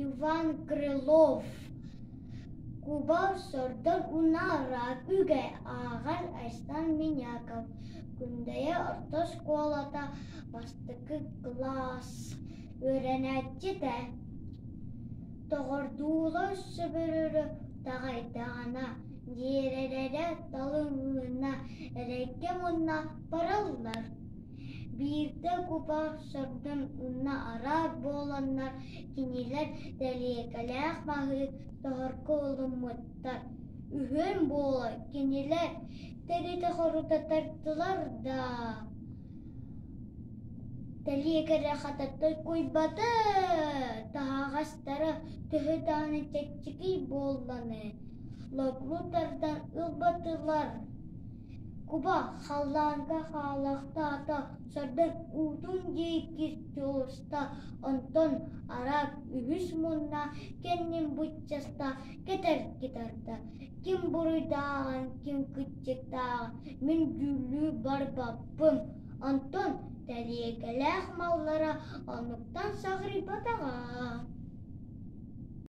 Иван Крылов Куба сордор унаара үгэ ааҕар Айсан Миняков Күндэйэ орто оскуолата бастакы кылаас үөрэнээччитэ Доҕордуулар сөбүлүүрү таҕайдаҕына, дьиэрэрэрэ талыҥныына эрэйгэ мунна бараллар. Биирдэ куба сордон уонна араак буоланнар кинилэр тэлиэгэлээх маһы тоһорго ылыммыттар. Үһүөн буола кинилэр тэритэ-хорута тартылар да Тэлиэгэлэ хататтай куйбата, таһаҕастара төһө даҕаны чэпчэки буолланы, логлу тардан ылбатылар. Куба халлааҥҥа хаалаахтаата, сардан уутун диэки дьулуста, онтон араак үһүс мунна кэннин быччаста кэтэр кытарда. Ким буруйдааҕын, ким кыччыктааҕын мин дьүүллүү барбаппын. Онтон тэлиэгэлээх маллара оннуктан саҕырыйбатаҕа.